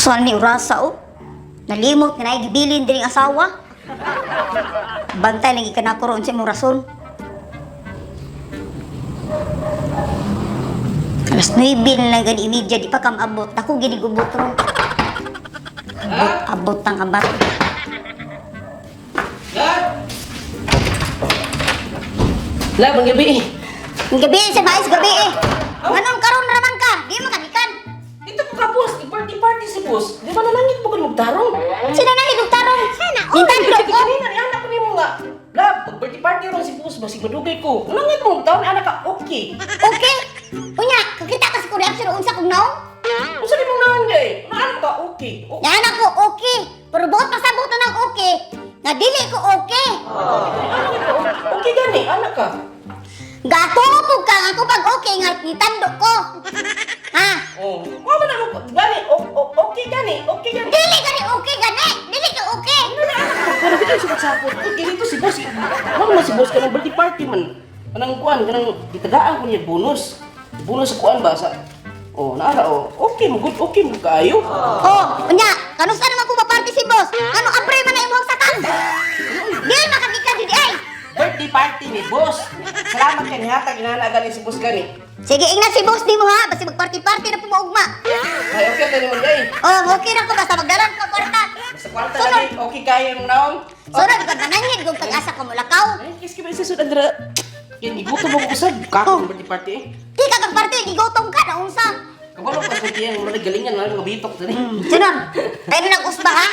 Saan ni Urasa oh? Nalimot nga naay gibilin diring asawa. Bantay lang ikanako roon sa imong rason. Alas 9 na lang gani imidya, di pa kam abot. Ako gini gubot ron. Abot, abot ang abat. La, bang gabi. Ang gabi sa mais gabi eh. Anong karon raman ka? Di mo kanikan. Dito ko ka, boss. Party party si boss. Di ba nanangit mo ka magtarong? Sino na higugtarong? Nintendo Kasi ko. kanina ni anak ko nimo nga. La, pag birthday party ron si boss, basig madugay ko. Nanangit mo magtarong, anak ka, okay. Okay. Unya, kakita ka sa ko reaction unsa kong naong? Unsa di mong naon gay? Naanak ka, okay. Okay. Yan ako, okay. Pero buot pasabot na ng okay. Nga dili ko okay. Anak ka, okay gani, anak ka. Gatuo ka nga ako pag okay nga nitando ko. Ha? Oh, mo man ako gani, okay gani, okay gani. Dili gani okay gani. Dili ka okay. Pero dito si sapot. Okay dito si boss. Mo man si boss kanang birthday party man. Kanang kuan, kanang gitagaan ko niya bonus. Bonus sa kuan ba sa. Oh, naara oh. Okay mo good, okay mo kaayo. Oh, unya, kanusa naman ko maparty si boss? Ano abre man na imong sakang? Dili makakita di ay. Birthday party ni boss. Salamat kay nihatag inana gani si boss gani. Sige, ingna si boss nimo ha, basta magparty-party na pumuugma. Ay, okay tayo mo gay. Oh, okay na ko basta magdalan ka kwarta. Sa kwarta Sunod. lagi, okay kayo mong naong. Sunod ka manangin kung pag-asa ko mulakaw. Ay, kiss ka ba isa sud andra? Yan gigutom ako usab. Kako birthday party eh. Di ka kag party, gigutom ka na unsa. Kabalo pa sa kiyang mura galingan na mga bitok dali. Sunod, tayo na nag-usba ha.